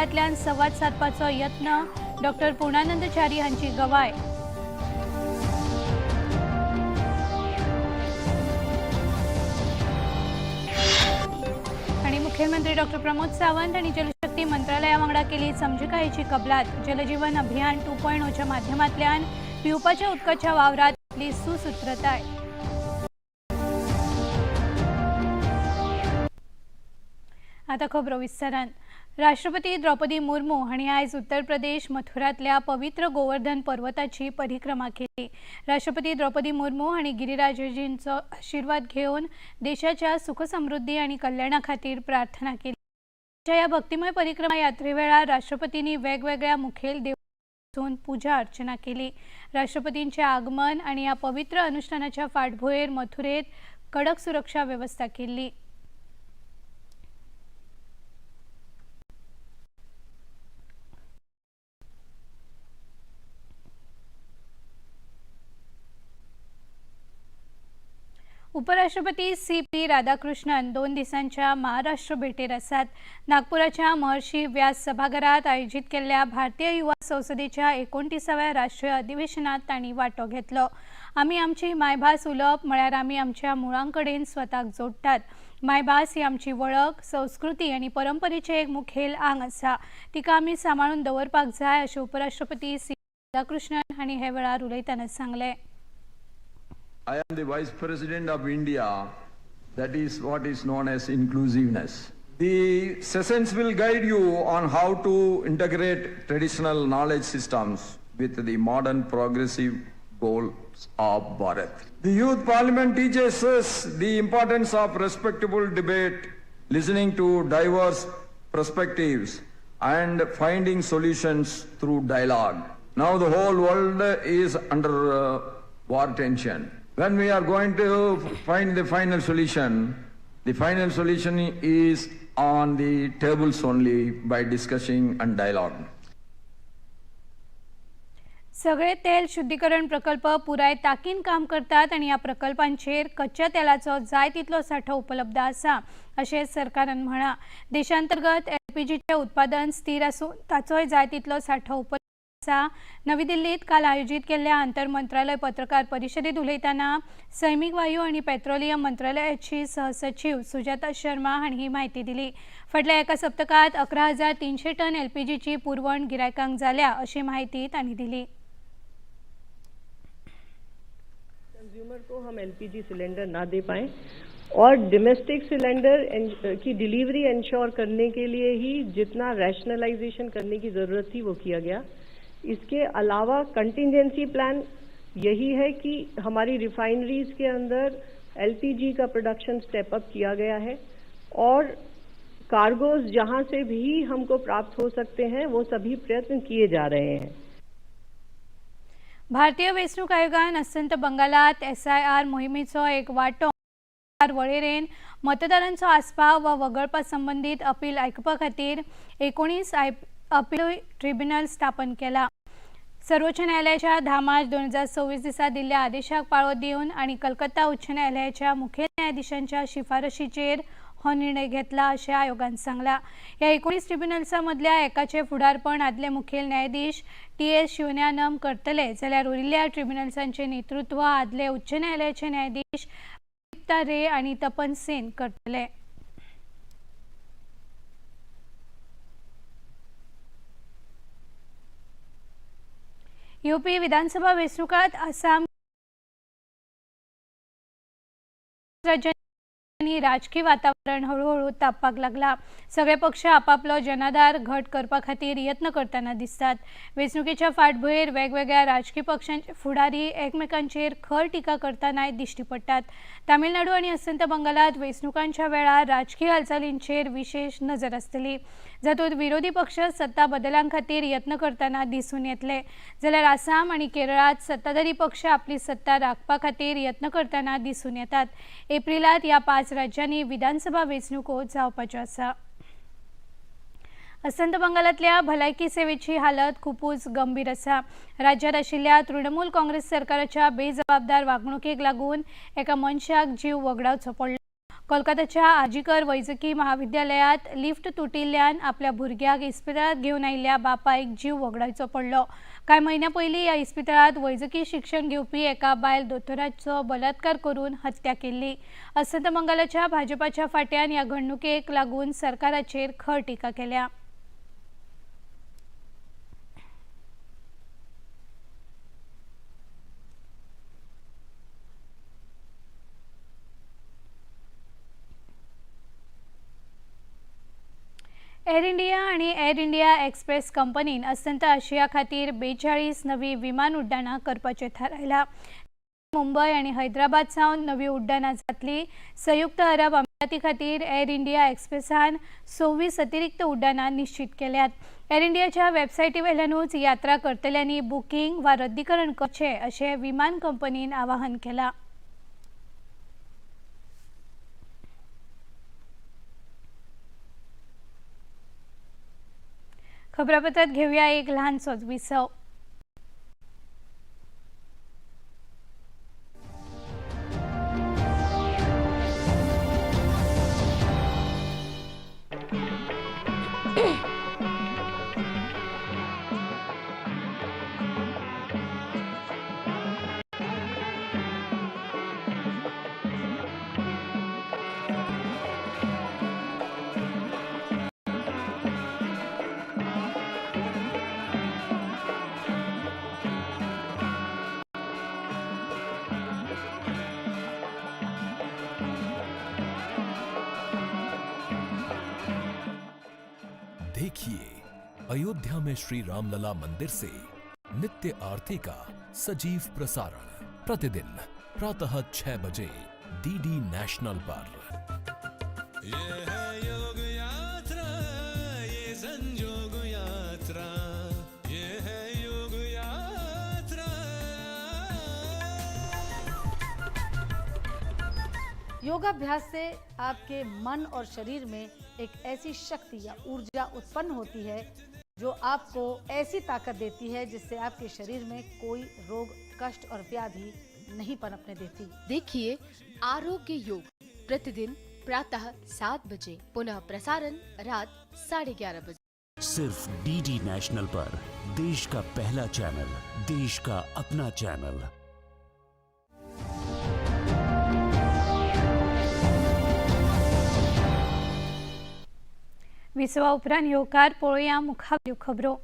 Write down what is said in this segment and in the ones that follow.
मळांतल्यान संवाद सादपाचो यत्न. डॉक्टर पूर्णानंद च्यारी हांची गवाय. आणि मुख्यमंत्री डॉक्टर प्रमोद सावंत आणि जलशक्ती मंत्रालया वांगडा केली समजिकायेची कबलात. जलजीवन अभियान 2.0च्या माध्यमांतल्यान पिवपाच्या उदकाच्या वावरात सुसूत्रताय. आता खबरो विस्तारान. राष्ट्रपती द्रौपदी मुर्मू हांणी आयज उत्तर प्रदेश मथुरांतल्या पवित्र गोवर्धन पर्वताची परिक्रमा केली. राष्ट्रपती द्रौपदी मुर्मू हांणी गिरिराजजींचो आशिर्वाद घेवन देशाच्या सुखसमृद्धी आनी कल्याणा खातीर प्रार्थना केली. ह्या भक्तिमय परिक्रमा यात्रे वेळार राष्ट्रपतींनी वेगवेगळ्या मुखेल देवळांत पुजा अर्चना केली. राष्ट्रपतींचे आगमन आनी ह्या पवित्र अनुष्ठानाच्या फाटभुंयेर मथुरेत कडक सुरक्षा वेवस्था केल्ली. उपराष्ट्रपती सी पी राधाकृष्णन 2 दिसांच्या महाराष्ट्र भेटेर आसात. नागपुराच्या महर्षी व्यास सभाघरात आयोजित केल्ल्या भारतीय युवा संसदेच्या 29व्या राष्ट्रीय अधिवेशनात तांणी वांटो घेतलो. आमी आमची मायभास उलोवप म्हळ्यार आमी आमच्या मुळां कडेन स्वताक जोडटात. मायभास ही आमची वळख, संस्कृती आनी परंपरेचें एक मुखेल आंग आसा. तिका आमी सांबाळून दवरपाक जाय, अशें उपराष्ट्रपती सी राधाकृष्णन हांणी हे वेळार उलयतना सांगलें. I am the Vice President of India. That is what is known as inclusiveness. The sessions will guide you on how to integrate traditional knowledge systems with the modern progressive goals of Bharat. The Youth Parliament teaches us the importance of respectable debate, listening to diverse perspectives, and finding solutions through dialogue. Now the whole world is under war tension. When we are going to find the final solution, the final solution is on the tables only by discussing and dialogue. सगळे तेल शुद्धीकरण प्रकल्प पुराय ताकीन काम करतात आनी ह्या प्रकल्पांचेर कच्च्या तेलाचो जाय तितलो सांठो उपलब्ध आसा, अशें सरकारान म्हळां. देशांतर्गत एलपीजीचें उत्पादन स्थिर आसून ताचोय जाय तितलो सांठो उपलब्ध आसा. नवी दिल्लीत काल आयोजीत केल्ल्या आंतर मंत्रालय पत्रकार परिशदेत उलयतना सैमीक वायू आनी पेट्रोलियम मंत्रालयाची सहसचीव सुजाता शर्मा हांणी ही म्हायती दिली. फाटल्या एका सप्तकात 11,300 टन एलपीजीची पुरवण गिरायकांक जाल्या, अशी म्हायती तांणी दिली. कंज्यूमर को हम एलपीजी सिलेंडर ना दे पाएं और डोमेस्टिक सिलेंडर की डिलीवरी इंश्योर करने के लिए ही जितना रैशनलाइजेशन करने की ज़रूरत थी, वो किया गया. इसके अलावा कंटिजेंसी प्लान यही है कि हमारी रिफाइनरीज के अंदर एलपीजी का प्रोडक्शन स्टेप अप किया गया है और कार्गोज जहां से भी हमको प्राप्त हो सकते हैं, वो सभी प्रयत्न किए जा रहे हैं. भारतीय वेंचणूक आयोगान अस्तंत बंगालात एसआयआर मोहिमेचो एक वांटो वळेरेन मतदारांचो आस्पाव वा वगळपा संबंदीत अपील आयकुपा खातीर 19 अपील ट्रिब्युनल स्थापन केला. सर्वोच्च न्यायालयाच्या 10 मार्च 2026 दिसा दिल्ल्या आदेशाक पाळो दिवन आनी कलकत्ता उच्च न्यायालयाच्या मुखेल न्यायाधीशांच्या शिफारशीचेर हो निर्णय घेतला, अशें आयोगान सांगला. ह्या 19 ट्रिब्युनल्सां मदल्या एकाचे फुडारपण आदले मुखेल न्यायाधीश टी एस शिवज्ञानम करतले, जाल्यार उरिल्ल्या ट्रिब्युनल्सांचे नेतृत्व आदले उच्च न्यायालयाचे न्यायाधीश प्रदीप्ता रे आनी तपन सेन करतले. युपी विधानसभा वेंचणुकात आसाम राज्यांनी राजकी वातावरण हळूहळू तापपाक लागला. सगळे पक्ष आपापलो जनाधार घट करपा खातीर यत्न करतना दिसतात. वेंचणुकेच्या फाटभुंयेर वेगवेगळ्या राजकी पक्षांचे फुडारी एकमेकांचेर खर टिका करतनाय दिश्टी पडटात. तामिळनाडू आनी अस्तंत बंगालात वेंचणुकांच्या वेळार राजकी हालचालींचेर विशेश नजर आसतली, जातूंत विरोधी पक्ष सत्ता बदलां खातीर यत्न करतना दिसून येतले, जाल्यार आसाम आनी केरळात सत्ताधारी पक्ष आपली सत्ता राखपा खातीर यत्न करतना दिसून येतात. एप्रिलात ह्या पाच राज्यांनी विधानसभा वेंचणुको जावपाच्यो आसा. अस्तंत बंगालातल्या भलायकी सेवेची हालत खुपूच गंभीर आसा. राज्यात आशिल्ल्या तृणमूल काँग्रेस सरकाराच्या बेजबाबदार वागणुकेक लागून एका मनशाक जीव वगडावचो पडलो. कोलकाताच्या आजीकर वैजकी महाविद्यालयात लिफ्ट तुटिल्ल्यान आपल्या भुरग्याक इस्पितळांत घेवन आयिल्ल्या बापायक जीव वगडायचो पडलो. कांय म्हयन्यां पयलीं ह्या इस्पितळांत वैजकी शिक्षण घेवपी एका बायल दोतोराचो बलात्कार करून हत्या केल्ली. अस्तंत बंगालाच्या भाजपाच्या फाट्यान ह्या घडणुकेक लागून सरकाराचेर खर टिका केल्या. एअर इंडिया आणि एअर इंडिया एक्सप्रेस कंपनीन अस्तंत आशिया खातीर 42 नवी विमान उड्डाणां करपाचें थारायलां. मुंबय आनी हैदराबाद सावन नवी उड्डाणां जातली. संयुक्त अरब अमिराती खातीर एअर इंडिया एक्सप्रेसान 26 अतिरिक्त उड्डाणां निश्चित केल्यात. एअर इंडियाच्या वेबसायटी वेल्यानूच यात्रा करतल्यांनी बुकींग वा रद्दीकरण करचें अशें विमान कंपनीन आवाहन केलां. खबरापत्रात घेऊया एक लहानसोच विसव. देखिए अयोध्या में श्री रामलला मंदिर से नित्य आरती का सजीव प्रसारण प्रतिदिन प्रातः 6 बजे डीडी नेशनल पर। ये है योग यात्रा, ये संजोग यात्रा, ये है योग यात्रा। योगाभ्यास से आपके मन और शरीर में एक ऐसी शक्ति या ऊर्जा उत्पन्न होती है जो आपको ऐसी ताकत देती है जिससे आपके शरीर में कोई रोग, कष्ट और व्याधि नहीं पनपने देती। देखिए आरोग्य योग प्रतिदिन प्रातः 7 बजे, पुनः प्रसारण रात 11:30 बजे। सिर्फ डीडी नेशनल पर देश का पहला चैनल, देश का अपना चैनल। विसवा उपरांत येवकार पळोवया मुखावल्यो खबरो.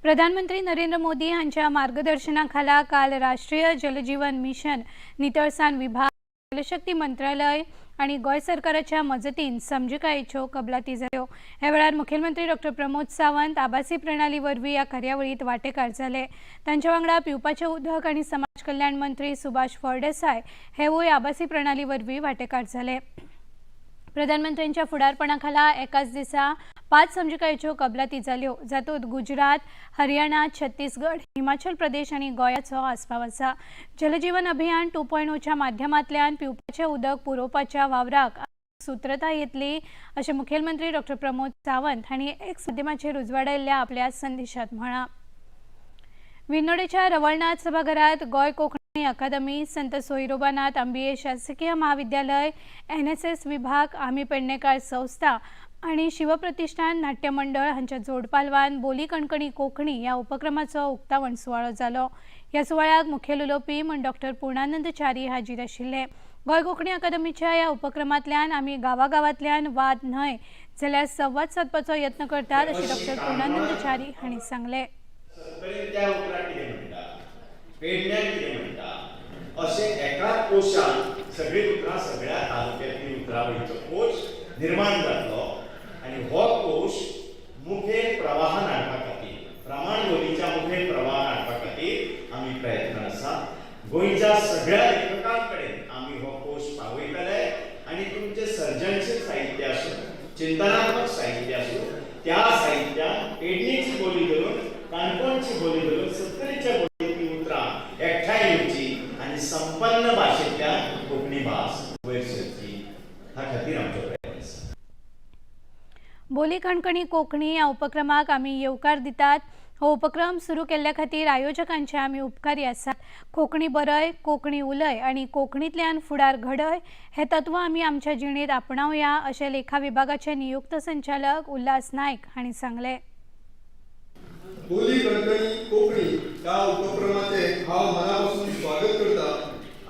प्रधानमंत्री नरेंद्र मोदी हांच्या मार्गदर्शनाखाला काल राष्ट्रीय जलजीवन मिशन, नितळसाण विभाग, जलशक्ती मंत्रालय आनी गोंय सरकाराच्या मजतीन समजिकायेच्यो कबलाती जाल्यो. ह्या वेळार मुखेलमंत्री डॉक्टर प्रमोद सावंत आभासी प्रणाली वरवीं ह्या कार्यावळींत वांटेकार जाले. तांच्या वांगडा पिवपाचें उदक आनी समाज कल्याण मंत्री सुभाष फळदेसाय हेवूय आभासी प्रणाली वरवीं वांटेकार जाले. प्रधानमंत्र्यांच्या फुडारपणाखाला एकाच दिसा 5 समजिकायेच्यो कबलाती जाल्यो, जातूंत गुजरात, हरियाणा, छत्तीसगड, हिमाचल प्रदेश आनी गोंयाचो आस्पाव आसा. जलजीवन अभियान 2.0च्या माध्यमांतल्यान पिवपाचें उदक पुरोवपाच्या वावराक सुत्रता येतली अशें मुखेलमंत्री डॉक्टर प्रमोद सावंत हांणी एक्स माध्यमाचेर उजवाडायल्ल्या आपल्या संदेशात म्हळां. विनोडेच्या रवळनाथ सभाघरात गोंय कोंकणी अकादमी, संत सोयरोबानाथ आंबिये शासकीय महाविद्यालय, एनएसएस विभाग, आमी पेडणेकार संस्था आनी शिवप्रतिष्ठान नाट्य मंडळ हांच्या जोडपालवान बोली कणकणी कोंकणी ह्या उपक्रमाचो उक्तावण सुवाळो जालो. ह्या सुवाळ्याक मुखेल उलोवपी म्हूण डॉक्टर पूर्णानंद च्यारी हाजीर आशिल्ले. गोंय कोंकणी अकादमीच्या ह्या उपक्रमांतल्यान आमी गांवागांवांतल्यान वाद न्हय जाल्यार संवाद सादपाचो यत्न करतात अशें डॉक्टर पूर्णानंद च्यारी हांणी सांगलें. त्या उपरांत कितें म्हणटा, पेडण्याक कितें म्हणटा, अशें एकाच कोशान सगळीं उतरां सगळ्या तालुक्यांतली उतरावळीचो कोश निर्माण जातलो आनी हो कोश मुखेल प्रवाहान हाडपा खातीर, प्रमाण बोलीच्या मुखेल प्रवाहान हाडपा खातीर आमी प्रयत्न आसा. गोंयच्या सगळ्या लेखकां कडेन आमी हो कोश पावयतले आनी तुमचें सर्जनशील साहित्य आसूं, चिंतनात्मक साहित्य आसूं, त्या साहित्यान पेडणेची बोली धरून, काणकोणची बोली धरून, सत्तरीच्या बोलींतली उतरां एकठांय येवची आनी संपन्न भाशेंतल्यान कोंकणी भास वयर सरची, ह्या खातीर आमचो प्रयत्न आसा. बोली कणकणी कोंकणी ह्या उपक्रमाक आमी येवकार दितात. हो उपक्रम सुरू केल्ल्या खातीर आयोजकांचे आमी उपकारी आसात. कोंकणी बरय, कोंकणी उलय आनी कोंकणींतल्यान फुडार घडय हे तत्व आमी आमच्या जिणेंत आपणावया अशें लेखा विभागाचे नियुक्त संचालक उल्हास नायक हांणी सांगलें. बोली कणकणी कोंकणी ह्या उपक्रमाचें हांव मना पसून स्वागत करता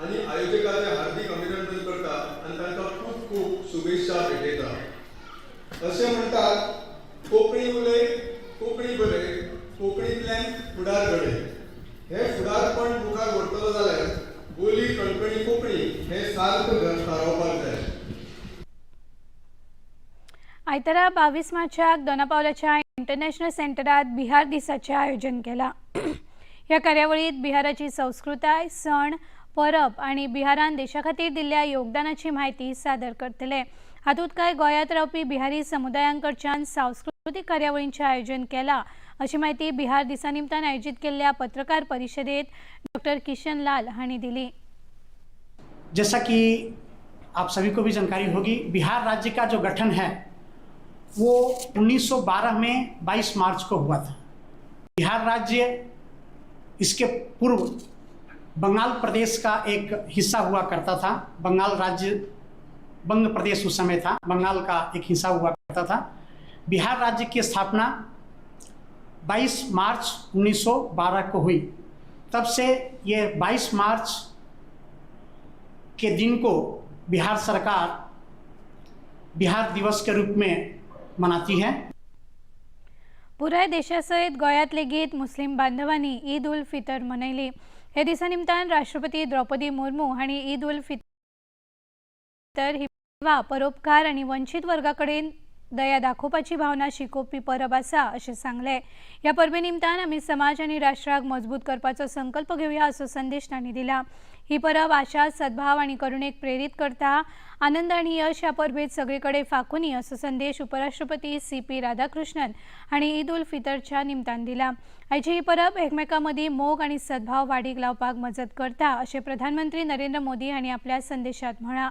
आनी आयोजकाचें हार्दिक अभिनंदन करता आनी तांकां खूब खूब शुभेच्छा भेटयता. अशें म्हणटात, कोंकणी उलय, कोंकणी बरय, कोंकणींतल्यान फुडार घडय. हें फुडारपण मुखार व्हरतलो जाल्यार बोली कणकणी कोंकणी हें सार्थ थारावपाक जाय. आयतारा 22 मार्चाक दोनापावलाच्या इंटरनॅशनल सेंटरात बिहार दिसाचें आयोजन केलां. ह्या कार्यावळींत बिहाराची संस्कृताय, सण, परब आनी बिहारान देशा खातीर दिल्ल्या योगदानाची म्हायती सादर करतले. हातूंत कांय गोंयांत रावपी बिहारी समुदायांकडच्यान सांस्कृतीक कार्यावळींचें आयोजन केलां अशी म्हायती बिहार दिसा निमतान आयोजीत केल्ल्या पत्रकार परिशदेंत डॉक्टर किशन लाल हांणी दिली. जैसा कि आप सभी को भी जानकारी होगी, बिहार राज्य का जो गठन है वो 1912 में 22 मार्च को हुआ था. बिहार राज्य इसके पूर्व बंगाल प्रदेश का एक हिस्सा हुआ करता था. बंगाल राज्य, बंग प्रदेश उस समय था, बंगाल का एक हिस्सा हुआ करता था. बिहार राज्य की स्थापना 22 मार्च 1912 को हुई. तब से ये 22 मार्च के दिन को बिहार सरकार बिहार दिवस के रूप में मनाती है. पुराय देशासयत गोंयांत लेगीत मुस्लीम बांधवांनी ईद उल फितर मनयली. हे दिसा निमतान राष्ट्रपती द्रौपदी मुर्मू हांणी ईद उल फितर ही वा परोपकार आनी वंचीत वर्गा कडेन दया दाखोवपाची भावना शिकोवपी परब आसा अशें सांगलें. ह्या परबे निमतान आमी समाज आनी राष्ट्राक मजबूत करपाचो संकल्प घेवया असो संदेश तांणी दिला. ही परब आशा, सद्भाव आनी करुणेक प्रेरीत करता. आनंद आनी यश ह्या परबेत सगळे कडेन फाकुनी असो संदेश उपराष्ट्रपती सी.पी. राधाकृष्णन हांणी ईद उल फितरच्या निमतान दिला. आयची ही परब एकमेकां मदीं मोग आनी सद्भाव वाडीक लावपाक मजत करता अशें प्रधानमंत्री नरेंद्र मोदी हांणी आपल्या संदेशात म्हळां.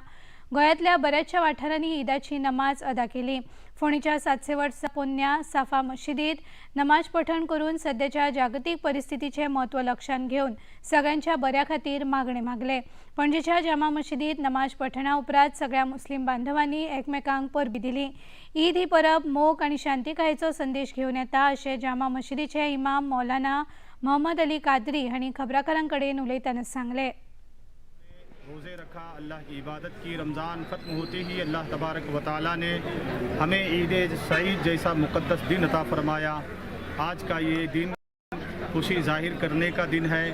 गोंयांतल्या बऱ्याचशा वाठारांनी ईदाची नमाज अदा केली. फोंडेच्या 700 वर्सां पोन्न्या साफा मशिदीत नमाज पठण करून सद्याच्या जागतीक परिस्थितीचें म्हत्व लक्षांत घेवन सगळ्यांच्या बऱ्या खातीर मागणें मागलें. पणजेच्या जामा मशिदीत नमाज पठणा उपरांत सगळ्या मुस्लीम बांधवांनी एकमेकांक परबी दिली. ईद ही परब मोग आनी शांतिकायेचो संदेश घेवन येता अशें जामा मशिदीचे इमाम मौलाना मोहम्मद अली कादरी हांणी खबराकारां कडेन उलयतना सांगलें. रोज़े रखा, अल्लाह की इबादत की. रमज़ान ख़त्म होते ही अल्लाह तबारक व ताला ने हमें ईद सईद जैसा मुक़द्दस दिन अता फ़रमाया. आज का ये दिन खुशी ज़ाहिर करने का दिन है.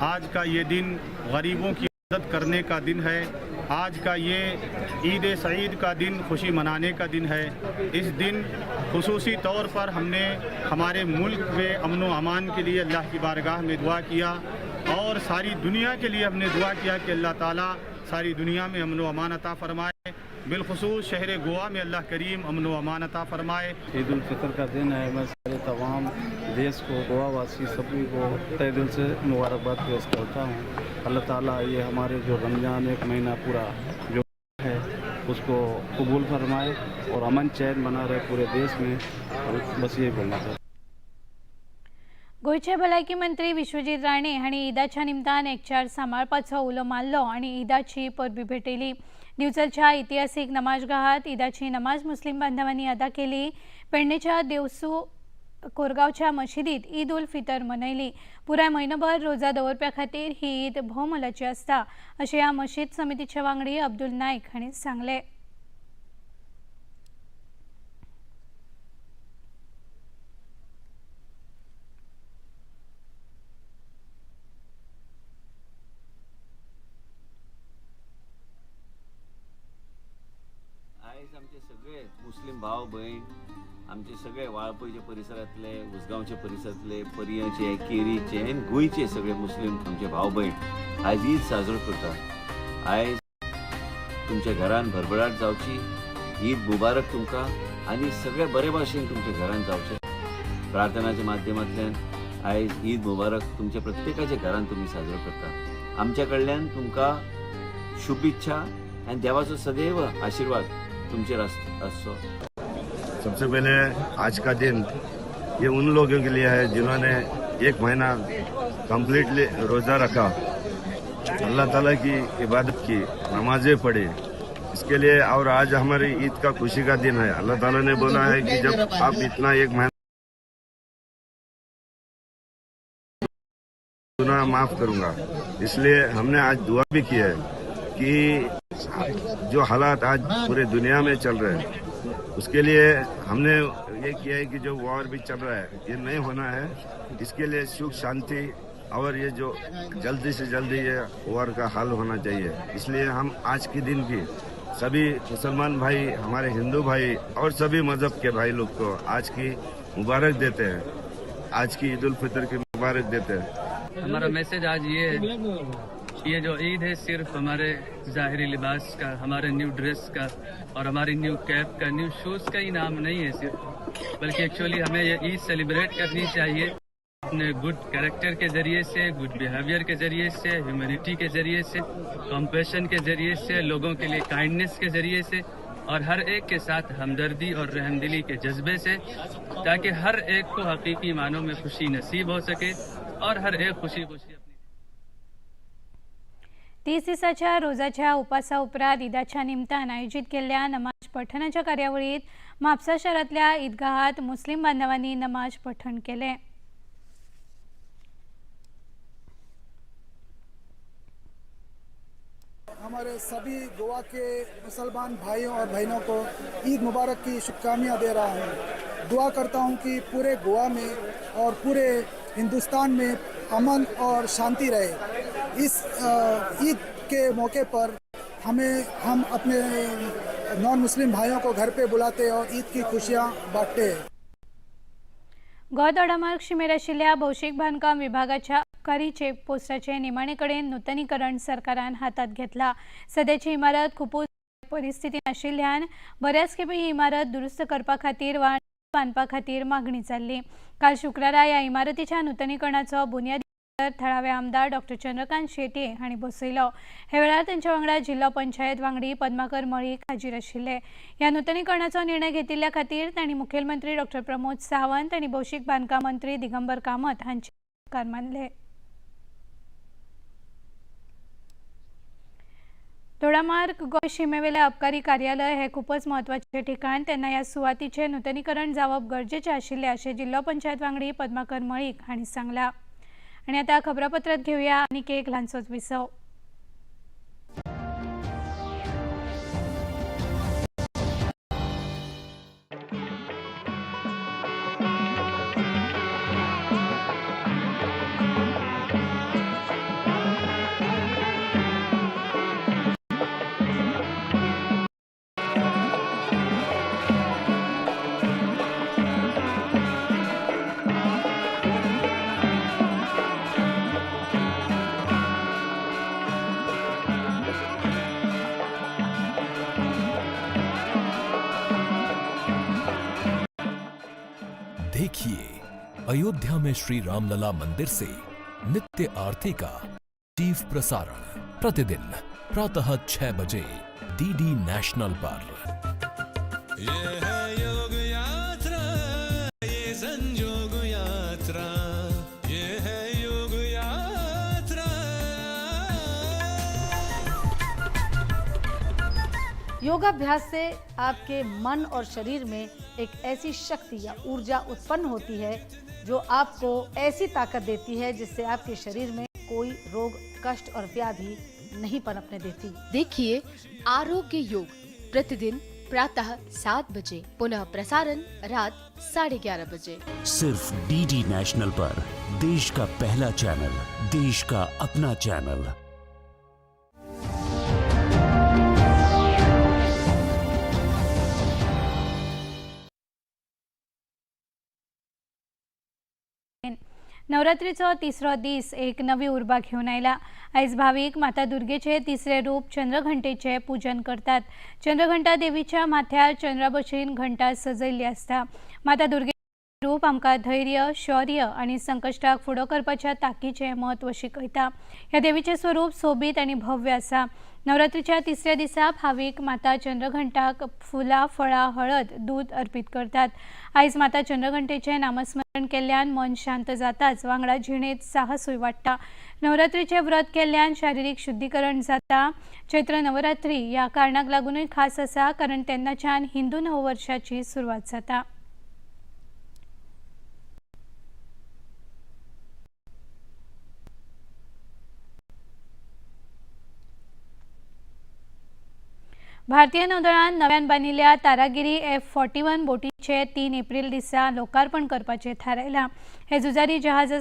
आज का ये दिन गरीबों की मदद करने का दिन है. आज का ये ईद सईद का दिन खुशी मनाने का दिन है. इस दिन खुसूसी तौर पर हमने हमारे मुल्क में अमन व अमान के लिए अल्लाह की बारगाह में दुआ किया और सारी दुनिया के लिए हमने दुआ किया कि अल्लाह ताला सारी दुनिया में अमन व अमान अता फ़रमाए. बिलखुसूस शहर गोवा में अल्लाह करीम अमन व अमान अता फ़रमाए. ईद उल फितर का दिन है. मैं सारे तमाम देश को, गोवा वासी सभी को तहे दिल से मुबारकबाद पेश करता हूँ. अल्लाह ताला ये हमारे जो रमज़ान एक महीना पूरा जो है उसको कबूल फरमाए और अमन चैन बना रहे पूरे देश में और बस यही बोलना चाहता हूँ. गोंयचे भलायकी मंत्री विश्वजीत राणे हांणी ईदाच्या निमतान एकचार सांबाळपाचो उलो मारलो आनी ईदाची परबी भेटयली. दिवचलच्या इतिहासीक नमाजगाहात ईदाची नमाज मुस्लीम बांधवांनी अदा केली. पेडणेच्या देवसू कोरगांवच्या मशिदीत ईद उल फितर मनयली. पुराय म्हयनोभर रोजा दवरप्या खातीर ही ईद भोवमोलाची आसता अशें ह्या मशीद समितीचे वांगडी अब्दुल नायक हांणी सांगलें. आयज आमचे सगळे मुस्लीम भाव भयण, आमचे सगळे वाळपयच्या परिसरांतले, उसगांवच्या परिसरांतले, पर्येचे, केरीचे आनी गोंयचे सगळे मुस्लीम आमचे भाव भयण आयज ईद साजरो करता. आयज तुमच्या घरान भरभराट जावची. ईद मुबारक तुमकां आनी सगळे बरे भाशेन तुमच्या घरान जावचें. प्रार्थनाच्या माध्यमांतल्यान आयज ईद मुबारक तुमच्या प्रत्येकाच्या घरान तुमी साजरो करता. आमच्या कडल्यान तुमकां शुभेच्छा आनी देवाचो सदैव आशिर्वाद तुमचेर आसचो. सबसे पहले आज का दिन ये उन लोगों के लिए है जिन्होंने एक महीना कम्प्लीटली रोज़ा रखा, अल्लाह ताला की इबादत की, नमाजें पढ़ी, इसके लिए। और आज हमारी ईद का खुशी का दिन है। अल्लाह ताला ने बोला है कि जब आप इतना एक महीना गुनाह माफ करूंगा, इसलिए हमने आज दुआ भी की है कि जो हालात आज पूरे दुनिया में चल रहे हैं उसके लिए हमने ये किया है कि जो वॉर भी चल रहा है ये नहीं होना है, इसके लिए सुख शांति और ये जो जल्दी से जल्दी ये वॉर का हल होना चाहिए। इसलिए हम आज के दिन की सभी मुसलमान भाई, हमारे हिंदू भाई और सभी मजहब के भाई लोग को आज की मुबारक देते हैं, आज की ईद उल फितर की मुबारक देते हैं। हमारा मैसेज आज ये है, ये जो ईद है सिर्फ हमारे ज़ाहिरी लिबास का, हमारे न्यू ड्रेस का और हमारी न्यू कैप का, न्यू शूज़ का ही नाम नहीं है सिर्फ, बल्कि एक्चुअली हमें ये ईद सेलिब्रेट करनी चाहिए अपने गुड कैरेक्टर के ज़रिए से, गुड बिहेवियर के ज़रिए से, ह्यूमैनिटी के ज़रिए से, कंपैशन के ज़रिए से, लोगों के लिए काइंडनेस के ज़रिए से और हर एक के साथ हमदर्दी और रहमदिली के जज्बे से, ताकि हर एक को हकीकी मानों में खुशी नसीब हो सके और हर एक खुशी खुशी। 30 दिसाच्या रोजाच्या उपासा उपरांत ईदाच्या निमतान आयोजित केल्ल्या नमाज पठणाच्या कार्यावळीत म्हापसा शारांतल्या ईदगाहात मुस्लिम बांधवांनी नमाज पठण केलें। हमारे सभी गोवा के मुसलमान भाइयों और बहनों को ईद मुबारक की शुभकामनाएं दे रहा हूँ। दुआ करता हूँ कि पूरे गोवा में और पूरे हिंदुस्तान में अमन और शांति रहे। इस ईद के मौके पर हम अपने नॉन मुस्लिम भाइयों को घर पे बुलाते और ईद की खुशियाँ बांटते हैं। गोंय दोडामार्ग शिमेर आशिल्ल्या भौशीक बांदकाम विभागाच्या अबकारी चेकपोस्टाचे निमाणे कडेन नुतनीकरण सरकारान हातात घेतला। सद्याची इमारत खुपूच परिस्थितीन आशिल्ल्यान बऱ्याच खेपे ही इमारत दुरुस्त करपा खातीर वा बांदपा खातीर मागणी जाल्ली। काल शुक्रारा ह्या इमारतीच्या नुतनीकरणाचो बुन्यादी थळावे आमदार डॉक्टर चंद्रकांत शेट्ये हांणी बसयलो। हे वेळार तांच्या वांगडा जिल्लो पंचायत वांगडी पद्माकर मळीक हाजीर आशिल्ले। ह्या नुतनीकरणाचो निर्णय घेतिल्ल्या खातीर तांणी मुखेलमंत्री डॉक्टर प्रमोद सावंत आनी भौशीक बांदकाम मंत्री दिगंबर कामत हांचे उपकार मानले। दोडामार्ग गोंय शिमेवेले अबकारी कार्यालय हे खूपच म्हत्वाचें ठिकाण, तेन्ना ह्या सुवातीचें नुतनीकरण जावप गरजेचें आशिल्लें अशें जिल्लो पंचायत वांगडी पद्माकर मळीक हांणी सांगलां। आणि आता खबरापत्रात घेऊया आणखी एक ल्हानसोच विसव। देखिए अयोध्या में श्री रामलला मंदिर से नित्य आरती का जीव प्रसारण प्रतिदिन प्रातः 6 बजे डीडी नेशनल पर। ये है योग यात्रा, ये संजोग यात्रा, ये है योग यात्रा। योगाभ्यास से आपके मन और शरीर में एक ऐसी शक्ति या ऊर्जा उत्पन्न होती है जो आपको ऐसी ताकत देती है जिससे आपके शरीर में कोई रोग, कष्ट और व्याधि नहीं पनपने देती। देखिए आरोग्य योग प्रतिदिन प्रातः 7 बजे, पुनः प्रसारण रात 11:30 बजे, सिर्फ डीडी नेशनल पर। देश का पहला चैनल, देश का अपना चैनल। नवरात्रीचो तिसरो दीस एक नवी उर्बा घेवन आयला। आयज भावीक माता दुर्गेचे तिसरे रूप चंद्रघंटेचे पूजन करतात। चंद्रघंटा देवीच्या माथ्यार चंद्रा भशेन घंटा सजयल्ली आसता। माता दुर्गे रूप आमकां धैर्य, शौर्य आनी संकश्टाक फुडो करपाच्या ताकीचें म्हत्व शिकयता। ह्या देवीचें स्वरूप सोबीत आनी भव्य आसा। नवरात्रीच्या तिसऱ्या दिसा भावीक माता चंद्रघंटाक फुलां, फळां, हळद, दूद अर्पीत करतात. आयज माता चंद्रघंटेचें नामस्मरण केल्ल्यान मन शांत जाताच वांगडा जिणेंत साहसूय वाडटा. नवरात्रीचें व्रत केल्ल्यान शारिरीक शुद्धीकरण जाता. चैत्र नवरात्री ह्या कारणाक लागूनय खास आसा, कारण तेन्नाच्यान हिंदू नववर्षाची सुरवात जाता. भारतीय नौदळान नव्यान बांदिल्ल्या तारागिरी F-41 बोटीचे 3 एप्रिल दिसा लोकार्पण करपाचें थारायलां. हे झुजारी जहाज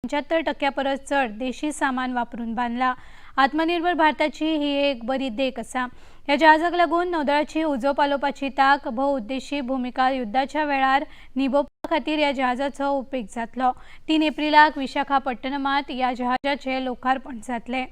75% परस चड देशी सामान वापरून बांदला. आत्मनिर्भर भारताची ही एक बरी देख आसा. ह्या जहाजाक लागून नौदळाची उजो पालोवपाची ताक, भोवउद्देशी भुमिका युद्धाच्या वेळार निभोवपा खातीर ह्या जहाजाचो उपेग जातलो. 3 एप्रिलाक विशाखापट्टणमांत ह्या जहाजाचें लोकार्पण जातलें.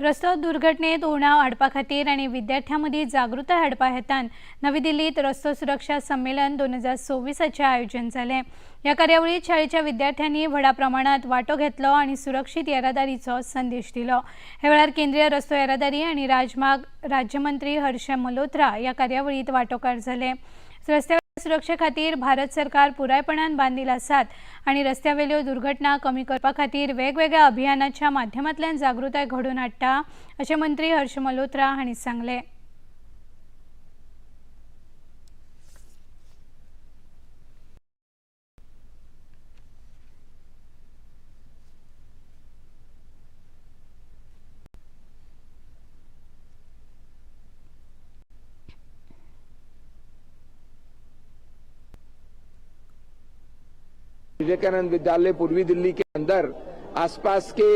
रस्तो दुर्घटनेत उणाव हाडपा खातीर आनी विद्यार्थ्यां मदीं जागृताय हाडपा हेतान नवी दिल्लीत रस्तो सुरक्षा संमेलन 2026 आयोजन जालें. ह्या कार्यावळीत शाळेच्या विद्यार्थ्यांनी व्हडा प्रमाणांत वांटो घेतलो आनी सुरक्षीत येरादारीचो संदेश दिलो. ह्या वेळार केंद्रीय रस्तो येरादारी आनी राजमार्ग राज्यमंत्री हर्ष मल्होत्रा ह्या कार्यावळीत वांटोकार जाले. रस्त्या सुरक्षे खातीर भारत सरकार पुरायपणान बांदील आसात आनी रस्त्यावेल्यो दुर्घटना कमी करपा खातीर वेगवेगळ्या अभियानाच्या माध्यमांतल्यान जागृताय घडोवन हाडटा अशें मंत्री हर्ष मल्होत्रा हांणी सांगलें. विवेकानंद विद्यालय पूर्वी दिल्ली के अंदर आसपास के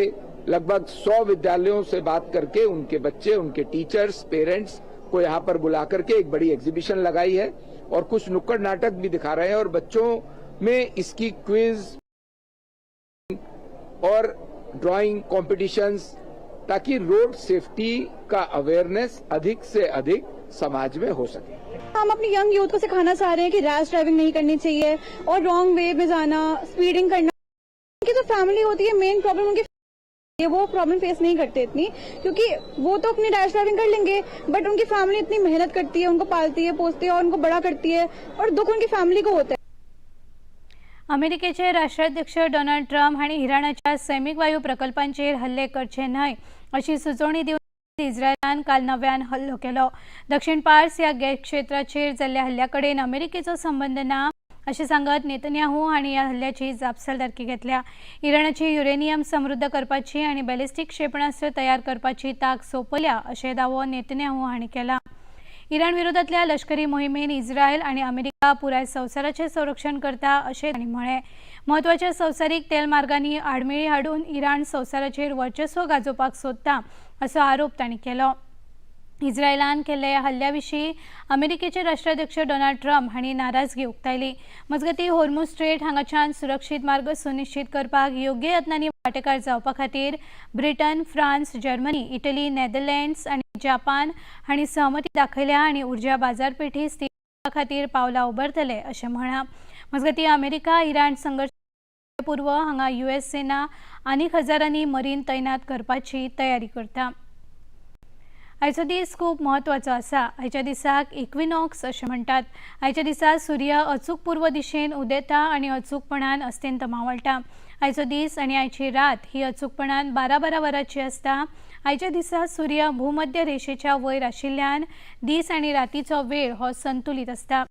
लगभग 100 विद्यालयों से बात करके उनके बच्चे, उनके टीचर्स, पेरेंट्स को यहाँ पर बुला करके एक बड़ी एग्जीबिशन लगाई है और कुछ नुक्कड़ नाटक भी दिखा रहे हैं और बच्चों में इसकी क्विज और ड्राइंग कॉम्पिटिशन्स, ताकि रोड सेफ्टी का अवेयरनेस अधिक से अधिक समाज में हो सके। हम अपनी यंग यूथ को सिखाना चाह रहे हैं कि रैश ड्राइविंग नहीं करनी चाहिए और रॉन्ग वे में जाना, स्पीडिंग करना। उनकी जो फैमिली होती है, मेन प्रॉब्लम उनकी वो प्रॉब्लम फेस नहीं करते इतनी, क्योंकि वो तो अपनी रैश ड्राइविंग कर लेंगे, बट उनकी फैमिली इतनी मेहनत करती है, उनको पालती है, पोसती है और उनको बड़ा करती है और दुख उनकी फैमिली को होता है। अमेरिकेचे राष्ट्राध्यक्ष डोनाल्ड ट्रम्प हांणी इराणाच्या सैमीक वायू प्रकल्पांचेर हल्ले करचे न्हय अशी सुचोवणी दिवन इस्रायलान काल नव्यान हल्लो केलो. दक्षिण पार्स ह्या गॅस क्षेत्राचेर जाल्ल्या हल्ल्या कडेन अमेरिकेचो संबंद ना अशें सांगत नेतन्याहू हांणी ह्या हल्ल्याची जापसालदारकी घेतल्या. इराणाची युरेनियम समृद्ध करपाची आनी बॅलिस्टीक क्षेपणास्त्र तयार करपाची ताक सोंपल्या अशें दावो नेतन्याहू हांणी केला. इराण विरोधातल्या लष्करी मोहिमेन इस्रायल आनी अमेरिका पुराय संवसाराचें संरक्षण करता अशें तांणी म्हळें. म्हत्वाच्या संवसारीक तेलमार्गांनी आडमेळी हाडून इराण संवसाराचेर वर्चस्व गाजोवपाक सोदता असो आरोप तांणी केलो. इस्रायलान केल्ल्या ह्या हल्ल्या विशीं अमेरिकेचे राष्ट्राध्यक्ष डोनाल्ड ट्रम्प हांणी नाराजगी उक्तायली. मजगतीं, होर्मुझ स्ट्रेट हांगाच्यान सुरक्षीत मार्ग सुनिश्चित करपाक योग्य यत्नांनी वांटेकार जावपा खातीर Britain, France, Germany, Italy, Netherlands आनी जापान हांणी सहमती दाखयल्या आनी उर्जा बाजारपेठी स्थिर करपा खातीर पावलां उबारतले अशें म्हळां. मजगतीं, अमेरिका इराण संघर्श पूर्व हांगा यूएस सेना आनीक हजारांनी मरीन तैनात करपाची तयारी करता. आयचो दीस खूब म्हत्वाचो आसा. आयच्या दिसाक इक्विनॉक्स अशें म्हणटात. आयच्या दिसा सूर्य अचूक पूर्व दिशेन उदेता आनी अचूकपणान अस्तंत मावळटा. आयचो दीस आनी आयची रात ही अचूकपणान 12-12 वरांची आसता. आयच्या दिसा सूर्य भूमध्य रेशेच्या वयर आशिल्ल्यान दीस आनी रातीचो वेळ हो संतुलीत आसता.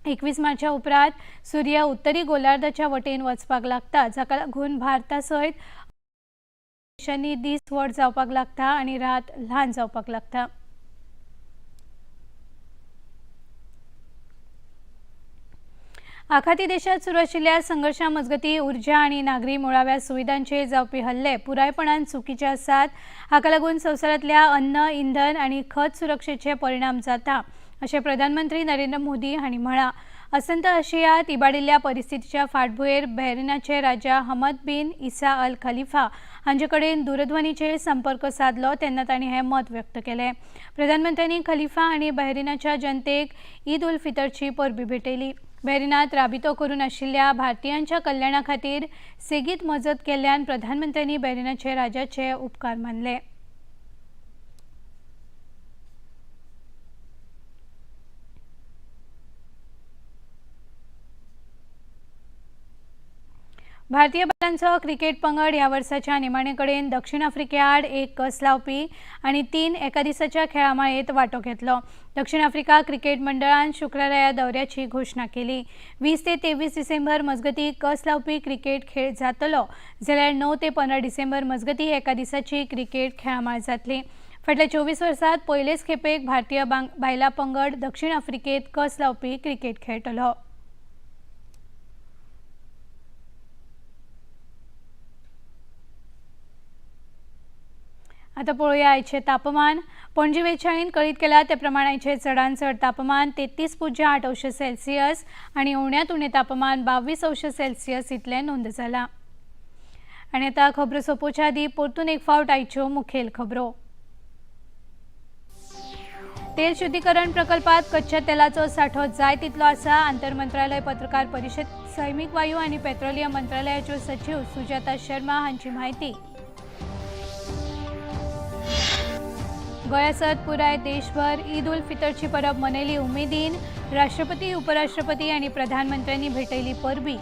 21 मार्चा उपरांत सूर्य उत्तरी गोलार्धाच्या वटेन वचपाक लागता, जाका लागून भारता सयत देशांनी दीस व्हड जावपाक लागता आनी रात ल्हान जावपाक लागता. आखाती देशात सुरू आशिल्ल्या संघर्शा मजगतीं उर्जा आनी नागरी मुळाव्या सुविधांचेर जावपी हल्ले पुरायपणान चुकीचे आसात. हाका लागून संवसारांतल्या अन्न, इंधन आनी खत सुरक्षेचे परिणाम जाता अशें प्रधानमंत्री नरेंद्र मोदी हांणी म्हळां. अस्तंत आशियांत इबाडिल्ल्या परिस्थितीच्या फाटभुंयेर बहरीनाचे राजा Hamad bin Isa Al Khalifa हांचे कडेन दूरध्वनीचेर संपर्क सादलो तेन्ना तांणी हें मत व्यक्त केलें. प्रधानमंत्र्यांनी खलिफा आनी बहरीनाच्या जनतेक ईद उल फितरची परबी भेटयली. बहरीनात राबितो करून आशिल्ल्या भारतीयांच्या कल्याणा खातीर सेगीत मजत केल्ल्यान प्रधानमंत्र्यांनी बहरीनाचे राजाचे उपकार मानले. भारतीय बायलांचो क्रिकेट पंगड ह्या वर्साच्या निमाणे कडेन दक्षिण आफ्रिके आड एक कस लावपी आनी 3 एका दिसाच्या खेळामाळेत वांटो घेतलो. दक्षिण आफ्रिका क्रिकेट मंडळान शुक्रारा ह्या दौऱ्याची घोशणा केली. 20 ते 23 डिसेंबर मजगती कस लावपी क्रिकेट खेळ जातलो, जाल्यार 9 ते 15 डिसेंबर मजगती एका दिसाची क्रिकेट खेळामाळ जातली. फाटल्या 24 वर्सांत पयलेच खेपेक भारतीय बायलां पंगड दक्षिण आफ्रिकेत कस लावपी क्रिकेट खेळटलो. आतां पळोवया आयचें तापमान. पणजी वेळचाळीन कळीत केला ते प्रमाण आयचें चडांत चड तापमान 33.8 अंश सेल्सियस आनी उण्यांत उणें तापमान 22 अंश सेल्सियस इतलें नोंद जालां. आनी आतां खबरो सोंपोवच्या आदीं परतून एक फावट आयच्यो मुखेल खबरो. तेल शुद्धीकरण प्रकल्पात कच्च्या तेलाचो सांठो जाय तितलो आसा. आंतरमंत्रालय पत्रकार परिशद सैमीक वायू आनी पेट्रोलियम मंत्रालयाच्यो सचीव सुजाता शर्मा हांची म्हायती. गोंयासत पुराय देशभर ईद उल फितरची परब मनयली उमेदीन. राष्ट्रपती, उपराष्ट्रपती आनी प्रधानमंत्र्यांनी भेटयली परबी.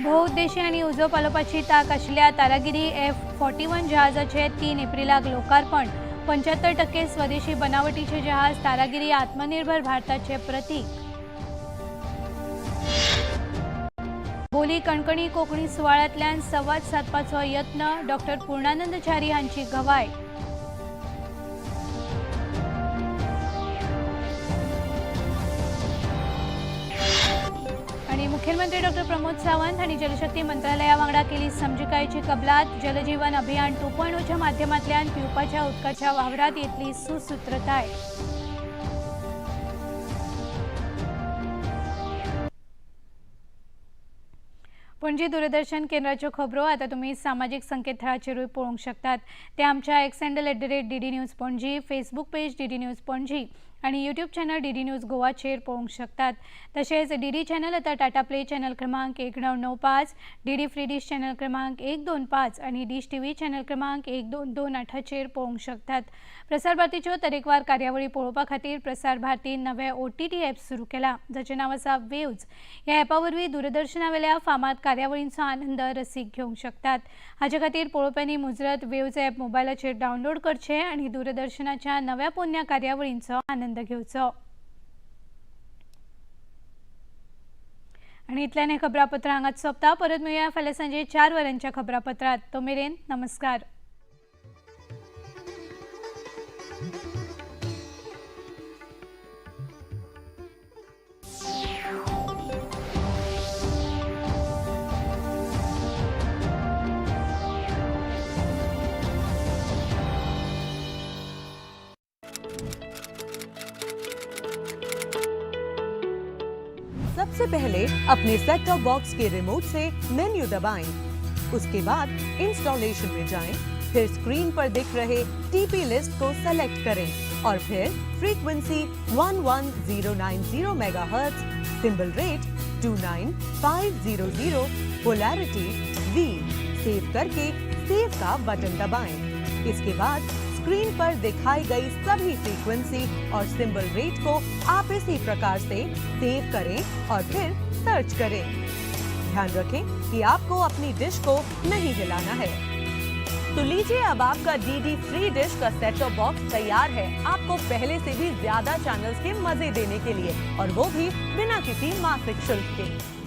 भोवउद्देशी आनी उजो पालोवपाची तांक आशिल्ल्या तारागिरी F-41 जहाजाचे 3 एप्रिलाक लोकार्पण. 75% स्वदेशी बनावटीचे जहाज तारागिरी आत्मनिर्भर भारताचे प्रतीक. बोली कणकणी कोंकणी सुवाळ्यांतल्यान संवाद सादपाचो यत्न, डॉक्टर पूर्णानंद च्यारी हांची गवाय. आनी मुखेलमंत्री डॉक्टर प्रमोद सावंत हांणी जलशक्ती मंत्रालया वांगडा केली समजिकायेची कबलात. जलजीवन अभियान 2.0च्या माध्यमांतल्यान पिवपाच्या उदकाच्या वावरात येतली सुसूत्रताय. पणजी दूरदर्शन केंद्राच्यो खबरो आतां तुमी सामाजीक संकेतथळाचेरूय पळोवंक शकतात. ते आमच्या X handle @DD News Panaji, Facebook page DD News Panaji आनी यूट्यूब चॅनल DD news गोवाचेर पळोवंक शकतात. तशेंच DD channel आतां टाटा प्ले चॅनल क्रमांक 1995, DD free dish channel क्रमांक 125 आनी डिश TV channel क्रमांक 1228चेर पळोवंक शकतात. प्रसार भारतीच्यो तरेकवार कार्यावळी पळोवपा खातीर प्रसार भारतीन नवें OTT app सुरू केलां, जाचें नांव आसा वेव्ज. ह्या ॲपा वरवीं दूरदर्शनावेल्या फामाद कार्यावळींचो आनंद रसीक घेवंक शकतात. हाचे खातीर पळोवप्यांनी मुजरत वेव्ज ॲप मोबायलाचेर डावनलोड करचें आनी दूरदर्शनाच्या नव्या पोन्न्या कार्यावळींचो आनंद घेवचो. आनी इतल्यान हें खबरापत्र हांगाच सोंपता. परत मेळुया फाल्यां सांजे 4 वरांच्या खबरापत्रांत. तो मेरेन नमस्कार. सबसे पहले अपने सेट टॉप बॉक्स के रिमोट से मेन्यू दबाएं। उसके बाद इंस्टॉलेशन में जाएं, फिर स्क्रीन पर दिख रहे टीपी लिस्ट को सेलेक्ट करें और फिर frequency 11090 megahertz, symbol rate 29500, polarity V save करके सेव का बटन दबाएं। इसके बाद स्क्रीन पर दिखाई गई सभी फ्रीक्वेंसी और सिंबल रेट को आप इसी प्रकार से सेव करें और फिर सर्च करें। ध्यान रखें कि आपको अपनी डिश को नहीं हिलाना है। तो लीजिए, अब आपका डीडी फ्री डिश का सेट टॉप बॉक्स तैयार है आपको पहले से भी ज्यादा चैनल्स के मजे देने के लिए, और वो भी बिना किसी मासिक शुल्क के।